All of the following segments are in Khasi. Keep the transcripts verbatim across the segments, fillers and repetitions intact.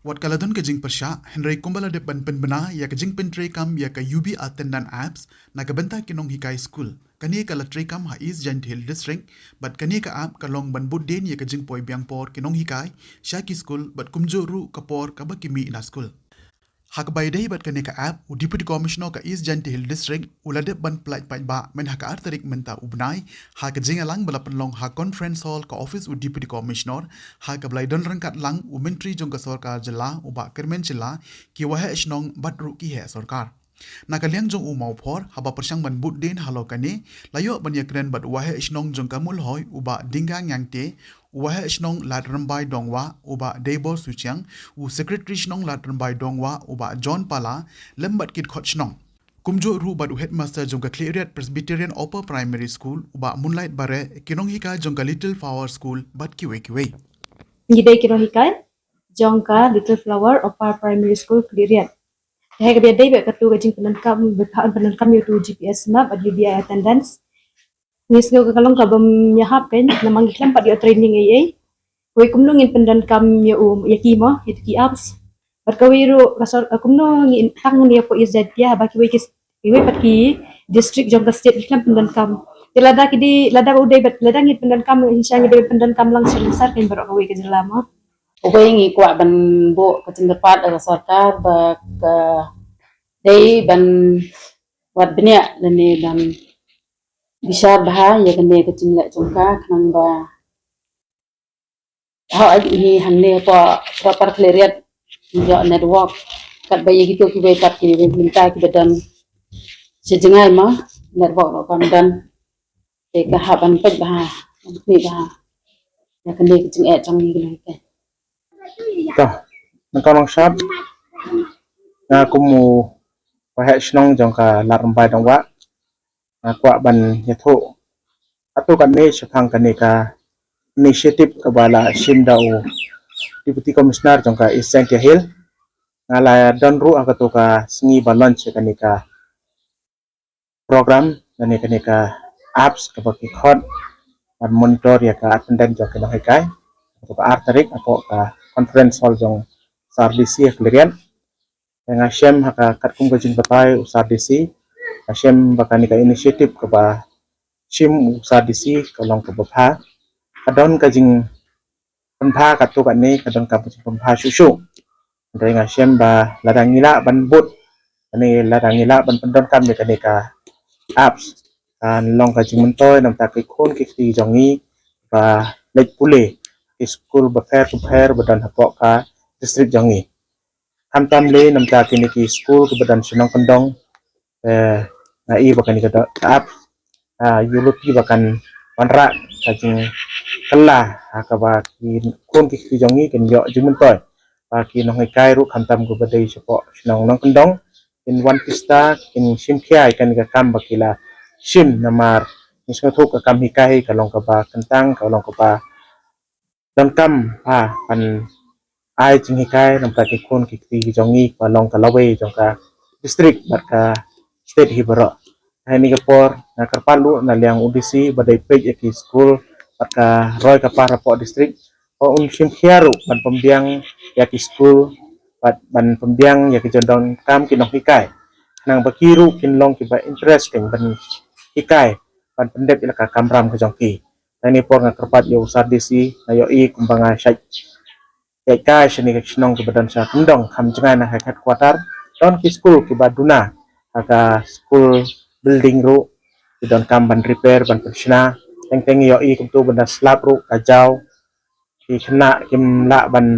Wat ka la don ka jingpyrshah, hynrei kumba la dep ban pynbna ïa ka jingpyntreikam ïa ka U B attendant apps na ka bynta ki nonghikai skul. Kane ka la treikam ha East Jaintia Hills District, bad kane ka app ka long ban bud dien ïa ka jingpoi biang por ki nonghikai sha ki skul, bad kumjuh ruh ka por kaba ki mih na skul. Ha kaba ïadei bad kane ka app, u Deputy Commissioner ka East Jaintia Hills District u la dep ban pyllait paidbah myn ha ka ar tarik mynta u bnai, ha ka jingïalang ba la pynlong ha Conference Hall ka office u Deputy Commissioner, ha kaba la ïadon ryngkat lang u Myntri jong ka sorkar jylla u Bah Kyrmen Shylla, ki waheh shnong bad ruh ki heh sorkar. Na ka liang jong u Mawphor, haba pyrshang ban bud dien halor kane, la ïoh ban ïakren bad u waheh shnong jong ka Mulhoi u Bah Dinga Ngiangte, u waheh shnong Lad Rymbai Dongwah u Bah Deibor Suchiang, u secretary shnong Lad Rymbai Dongwah u Bah John Pala, lem bad ki dkhot shnong. Kumjuh ruh bad u headmaster jong ka Khliehriat Presbyterian Upper Primary School u Bah Moonlight Bareh, ki nonghikai jong ka Little Flower School bad kiwei kiwei. Ngi dei ki nonghikai jong ka Little Flower Upper Primary School Khliehriat. Te ha kaba ïadei bad katu ka jingpyndonkam, bad pyndonkam ïa utu u G P S map bad U B I attendance, ngi sngew ka long kaba ym ïahap kein, namar ngi khlem pat ïoh training ei ei. Kawei, kumno ngin pyndonkam ïa u, ïa ki mo, ïa ki apps. Bad kawei ruh ka sor, kumno ngin tang ïa poi ïa jait ïa ba kiwei ki s-, kiwei pat ki district jong ka state ki khlem pyndonkam. Te lada ki dei, lada u dei bad lada ngin pyndonkam, insha ngi dei pyndonkam lang sha Lyngsar kein baroh kawei ka jylla mo. Uwei, ngi kwah ban buh ka jingkyrpad ha ka sorkar ba ka dei ban wad bniah lane ban bishar bha ïa kane ka jingleh jong ka, khnang ba hooid hi hangne hapoh Upper Khliehriat ïoh network. Katba ïa kito kiwei pat kiwei mynta kiba don sha jngai mo, network ruh kam don. Te ka hap ban peit bha, ban khmih bha ïa kane ka jingeh jong ngi ki nonghikai. To, nangkong nongshad, nga kum u waheh shnong jong ka Lad Rymbai Dongwah, nga kwah ban ïathuh katto katne shaphang kane ka initiative kaba la shim da u Deputy Commissioner jong ka East Jaintia Hills. Nga la don ruh ha kato ka sngi ba launch ïa kane ka program, lane kane ka apps kaba ki khot ban monitor ïa ka attendance jong ki nonghikai. Kato ka ar tarik hapoh ka conference hall jong Sir D C ha Khliehriat. Te nga shem ha ka katkum ka jingbatai u Sir D C, nga shem ba kane ka initiative kaba shim u Sir D C ka long kaba bha. Ka don ka jingpynbha katto katne, ka don ka jingpynbha shuh shuh. Hynrei nga shem ba lada ngi lah ban bud, lane lada ngi lah ban pyndonkam ïa kane ka apps, kan long ka jingmyntoi namar ki khun ki kti jong ngi ba leit pule ki skul bapher bapher ba don hapoh ka district jong ngi. Khamtam lei namar kine ki skul kiba don shnong kyndong, eh, nga i ba kane ka da-, ka app, ah, ïa lade ba kan wanrah ka jingkylla, ha kaba ki khun ki kti jong ngi kin ïoh jingmyntoi. Ba ki nonghikai ruh khamtam kiba dei shapoh shnong nongkyndong kin wan pista, kin shim khia ïa kane ka kam ba ki la shim, namar ngi sngewthuh ka kam hikai ka long kaba kyntang, ka long kaba donkam, ah, ban ai jinghikai namar ki khun ki kti ki jong ngi ba long ka lawei jong ka district bad ka state hi baroh. Ha kane ka por nga kyrpad ruh na liang u D C ba dei peit ïa ki skul bad ka roi ka par hapoh district ba un shim khia ruh ban pynbiang ïa ki skul bad ban pynbiang ïa ki jingdonkam ki nonghikai, khnang ba ki ruh kin long kiba interesting ban hikai, ban pyndep ïa la ka kamram ka jong ki. Ha kane ka por nga kyrpad ïa u Sir D C, nga ïohi kumba nga shait ïaid kai shane ka shnong kiba don sha kyndong, kham jngai na ka headquarter, don ki skul kiba duna, ha ka school building ruh ki donkam ban repair, ban pynshna. Teng teng ïohi kumto ba na slap ruh ka jaw, ki khynnah kim lah ban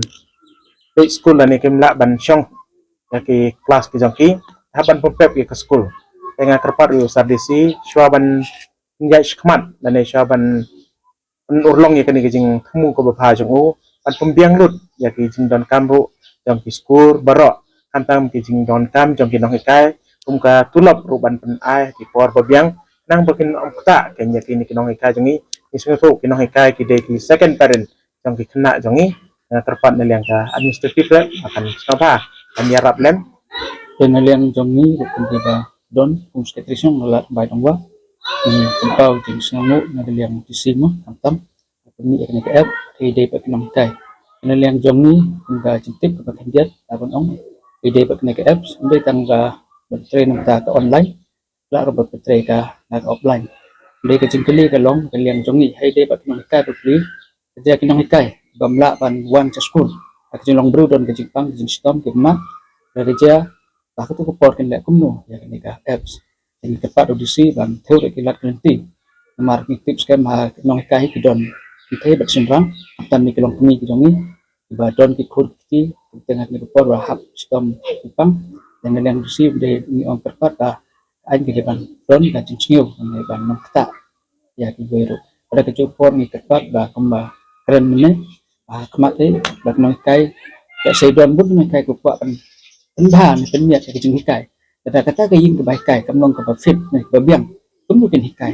peit skul lane kim lah ban shong ïa ki klas ki jong ki, hap ban pynpep ïa ka skul. Te nga kyrpad ïa u Sir D C, shuwa ban ïaid shakhmat lane shuwa ban pynurlong ïa kane ka jingthmu kaba bha jong u, ban pynbiang lut ïa ki jingdonkam ruh jong ki skul baroh, khamtam ki jingdonkam jong ki nonghikai, kum ka tulop ruh ban pynai ki por ba biang, khnang ba kin ym ktah kein ïa kine ki nonghikai jong ngi. Ngi sngewthuh ki nonghikai ki dei ki second parent jong ki khynnah jong ngi. Nga kyrpad na liang ka administrative rep ba kan sngewbha ban ïarap lem. Te na liang jong ngi ruh kum kiba don kum secretary shnong Lad Rymbai Dongwah, ngi pynpaw jingsngewnguh na liang D C mo, khamtam ka pynmih ïa kane ka app, te dei bad ki nonghikai. Na liang jong ngi, kum ka jingtip kaba khyndiat, la ban ong, ïadei bad kane ka apps, ym dei tang ka ban trei na ka bynta ka online, la ruh ban trei ka na ka offline. Ym dei, ka jingkylli ka long, ka liang jong ngi, ha ïadei bad ki nonghikai bapli, ka jia ki nonghikai bym lah ban wan sha skul, ha ka jinglong briew don ka jingpang, ka jingshitom, ki bymmat, ka jia ba katu ka por kin leh kumno ïa kane ka apps. Te ngi kyrpad ïa u D C ban thew ruh ki lad ki lynti. Namar ngi tip skhem ha ki nonghikai ki don kynthei bad shynrang, khamtam ki longkmie ki jong ngi, kiba don ki khun ki kti, khamtam ha kane ka por ba hap shitom ki pang. Te na liang u D C u dei, ngi ong kyrpad ba ka aiñ ka dei ban don ka jingsngew, ka dei ban nang ktah ïa kiwei ruh. Lada ka juh por ngi kyrpad ba kumba kren mynne, ba khmat te, ba ki nonghikai, ba sa don bun ki nonghikai kiba kwah ban pynbha ne pynmiat ïa ka jinghikai. Lada kata ka ïing kaba hikai kam long kaba fit ne kaba biang, kumno kin hikai?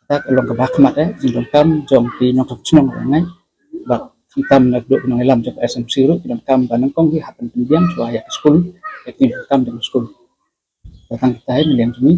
Kata ka long kaba khmat, eh, jingdonkam jong ki nongshong shnong ba ngai, bad khamtam na ka duh ki nongïalam jong ka S M C ruh ki donkam ba nyngkong ki hap ban pynbiang shuwa ïa ka skul, ïa ki donkam jong ka skul. Tang kita hi na liang jong ngi.